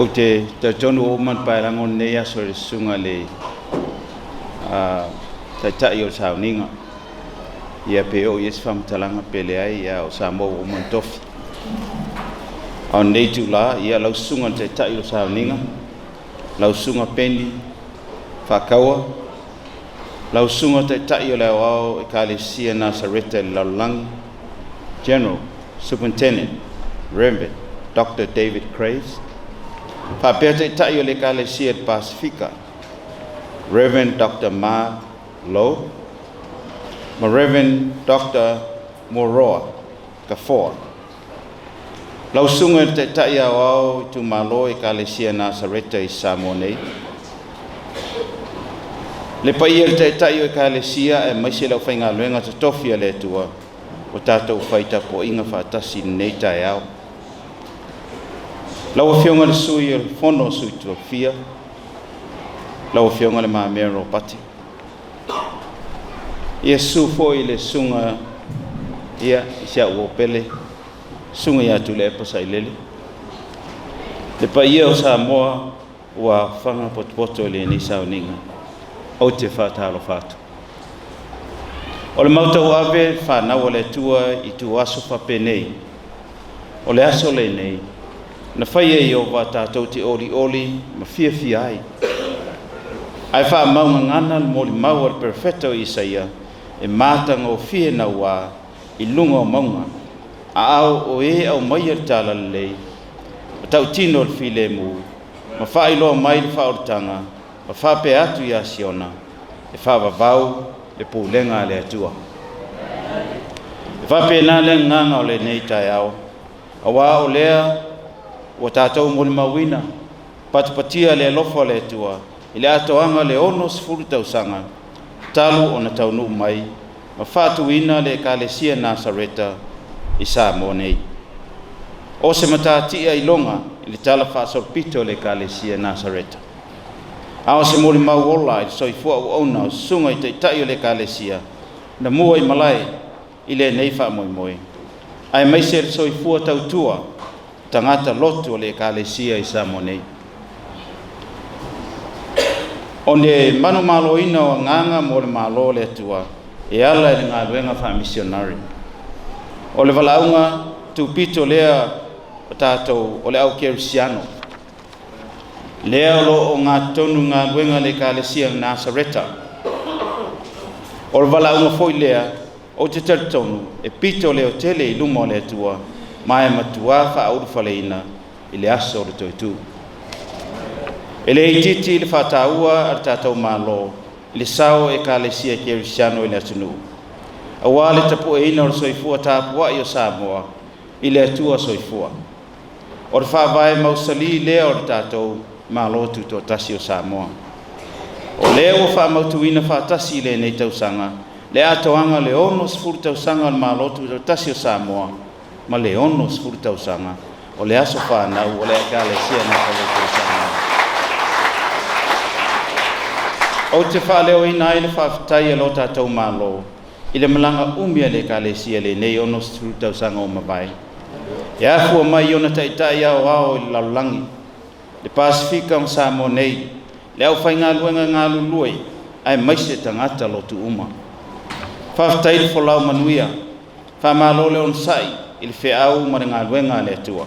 Ou te talitonu ua uma ona paelago lenei aso i le susuga i le Taitai o le sauniga. Ia pe oo i ai se faamatalaga pe leai, ia o Samoa ua uma ona tofi. A o lenei itula, ia lau susuga i le Taitai o le sauniga, lau susuga Peni Faakaua, lau susuga Taitai o le Aoao Ekalesia Nasareta i le Lalolagi, General Superintendent Rev. Doctor David Craves, faapea Taitai o le Ekalesia i le Pasefika, Rev. Doctor Ma Low ma Rev. Doctor Moroa Kafoa. Lau susuga i le Taitai Aoao Itumalo Ekalesia Nasareta i Samoa nei, le paia i le Taitai o Ekalesia aemaise le aufaigaluega totofi a le Atua ua tatou fai tapuaiga faatasi i lenei taeao. Lau Afioga i le Sui o le Fono a Sui Tofia, lau Afioga i le Mamea Ropati, ia susu foi le susuga ia i si au uo pele, susuga ia Tuilaepa Sailele, le paia o Samoa ua faga potopoto i lenei sauniga, ou te faatalofa atu. O le mau tauave fanau a le Atua i ituaso faapenei, o le aso lenei, na fai e Ieova tatou te olioli ma fiafia ai. Ae faamaugagana le molimau a le perofeta o Isaia e matagofie nauā i luga o mauga, a ao o e aumaia le talalelei, ma tautino le filemu, ma faailoa mai le faaolataga, ma faapea atu ia Siona, e faavavau le pulega a le Atua. E faapena le agaga o lenei taeao, auā o lea ua tatou molimauina patipatia le alofa o le Atua i le atoaga o le 60 tausaga talu ona taunuu mai ma faatuina le Ekalesia Nasareta i Samoa nei. O se matatia iloga i le tala faasolopito o le Ekalesia Nasareta. A o se molimau ola i le soifua auauna o susuga i taitai o le Ekalesia na mua i malae i lenei faamoemoe, aemaise le soifua tautua tagata lotu o le Ekalesia i Samoa nei. O le manumaloina o agaga mo le Malo o le Atua e ala i le galuega faamisionare. O le valaauga tupito lea o tatou o le au kerisiano. Lea o lo o gatotonu galuega a le Ekalesia Nasareta. O le valaauga foi lea ou te talitonu e pito leo tele i luma o le Atua ma e matuā faaulufaleina i le aso o le toetū. E le itiiti le faataua a le tatou Malo i le sao o Ekalesia Kerisiano i le atunuu, auā le tapueina o le soifua tapuai o Samoa i le Atua soifua. O le faavae mausali lea o le tatou Malo Tutoatasi o Samoa. O lea ua faamautuina faatasi i lenei tausaga Le atoaga o le 60 tausaga o le Malo Tutoatasi o Samoa ma le 60 tausaga o le aso fanau o le Ekalesia Nasaleti o Samoa. Ou te faaleoina ai le faafetai a lo tatou Malo i le malaga umi a le Ekalesia i lenei 60 tausaga ua mavae. E afua mai i ona taitai aoao i le lalolagi, le Pasefika ma Samoa nei, le aufaigaluega galulue aemaise tagata lotu uma. Faafetai le folau manuia, faamalo le onosai i le feau ma le galuega a le Atua.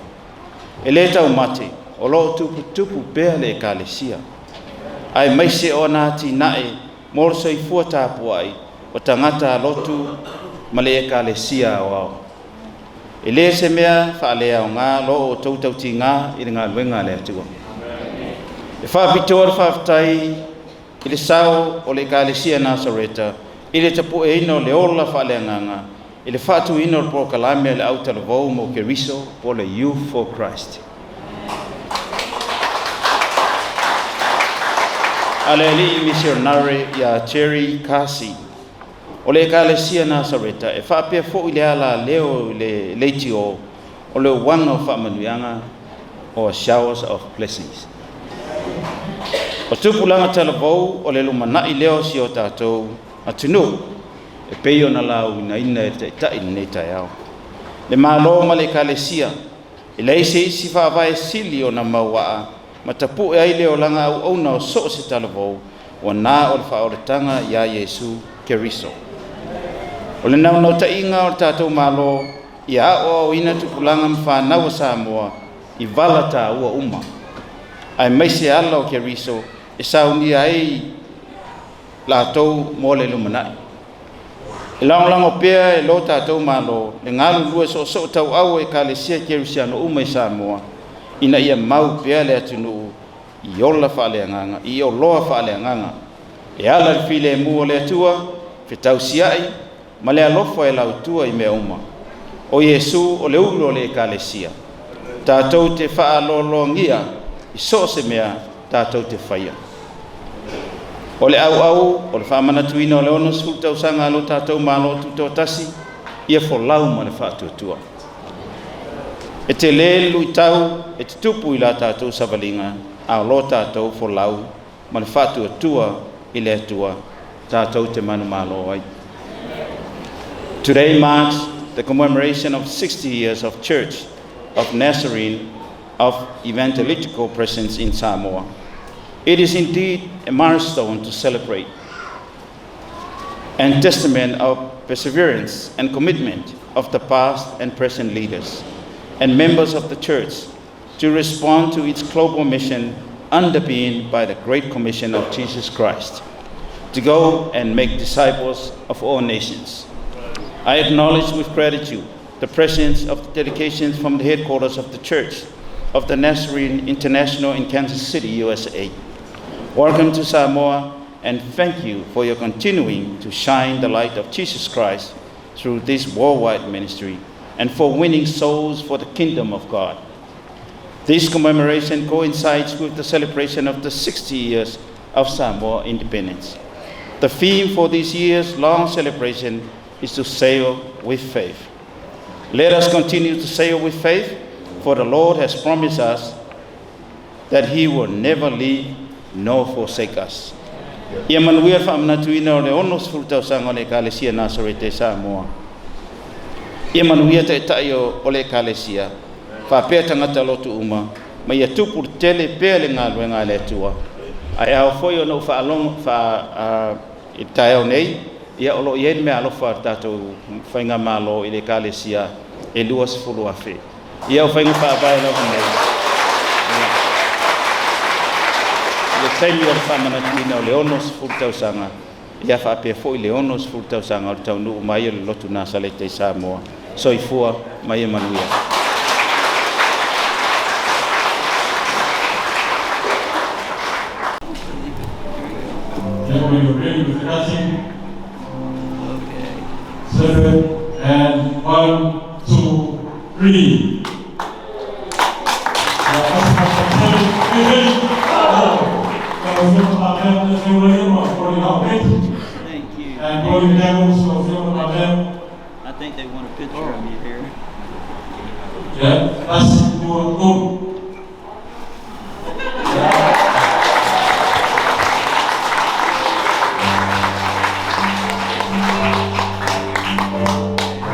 E le taumate, o lo o tuputupu pea le Ekalesia, aemaise o ana atinae mo le soifua tapuai o tagata lotu ma le Ekalesia aoao. E le se mea faaleaoga lo outou tautiga i le galuega a le Atua. E faapitoa le faafetai i le sao o le Ekalesia Nasareta i le tapueina o le ola faaleagaga i le faatuina o le polokalame a le autalavou mo Keriso po le Youth for Christ. A le alii misionare ia Jerry Kasi o le Ekalesia Nasareta e faapea foi le ala leo i le leitio o le uaga o faamanuiaga o Showers of Blessings. O tupulaga talavou o le lumanai lea o si o tatou atunuu e pei ona lauinaina e le taitai lenei taeao. Le Malo ma le Ekalesia, e leai se isi faavae sili ona mauaa ma tapue ai le olaga auauna o so o se talavou ua na o le faaolataga ia Iesu Keriso. O le naunautaiga o le tatou Malo ia aoaoina tupulaga ma fanau a Samoa i vala taua uma, aemaise ala o Keriso e saunia ai latou mo le lumanai. E lagolago pea e lo tatou Malo le galulue soosoo tauau o Ekalesia Kerisiano uma i Samoa ina ia mau pea le atunuu i ola faaleagaga, i oloa faaleagaga e ala le filemu o le Atua, fetausiai ma le alofa e lautua i mea uma. O Iesu o le ulu o le Ekalesia, tatou te faaloaloagia i so o se mea tatou te faia. O le auau o le faamanatuina o le 60 tausaga a lo tatou Malo Tutoatasi, ia folau ma le faatuatua. E tele le luitau e tutupu i la tatou savaliga, a o lo tatou folau ma le faatuatua i le Atua tatou te manumalo ai. Today marks the commemoration of 60 years of Church of Nazarene of evangelical presence in Samoa. It is indeed a milestone to celebrate and testament of perseverance and commitment of the past and present leaders and members of the church to respond to its global mission underpinned by the Great Commission of Jesus Christ to go and make disciples of all nations. I acknowledge with gratitude the presence of the delegations from the headquarters of the Church of the Nazarene International in Kansas City, USA. Welcome to Samoa, and thank you for your continuing to shine the light of Jesus Christ through this worldwide ministry and for winning souls for the kingdom of God. This commemoration coincides with the celebration of the 60 years of Samoa independence. The theme for this year's long celebration is to sail with faith. Let us continue to sail with faith, for the Lord has promised us that He will never leave nor forsake us. Ia manuia le faamanatuina o le 60 tausaga o le Ekalesia Nasarete Samoa. Ia manuia taitai o le Ekalesia, faapea tagata lotu uma, ma ia tupu tele pea le galuega a le Atua. Ae ao foi ona ou faalogo fa i le taeao nei, ia o lo o i ai le meaalofa a le tatou faigamalo i le Ekalesia e 20,000. Ia o faiga faavae lava nei. Ia, le taimi o le faamanatuina o le 60 tausaga, ia faapea foi le 60 tausaga o le taunuu mai o le lotu Nasalete i Samoa. Soifua ma ia manuia. Gentlemen, you're ready with the cutting. Seven and one, two, three. Thank you. Rolling gavels, lau Afioga Le Mamea. I think they want a picture of you here. Ia, tasi, lua, tolu.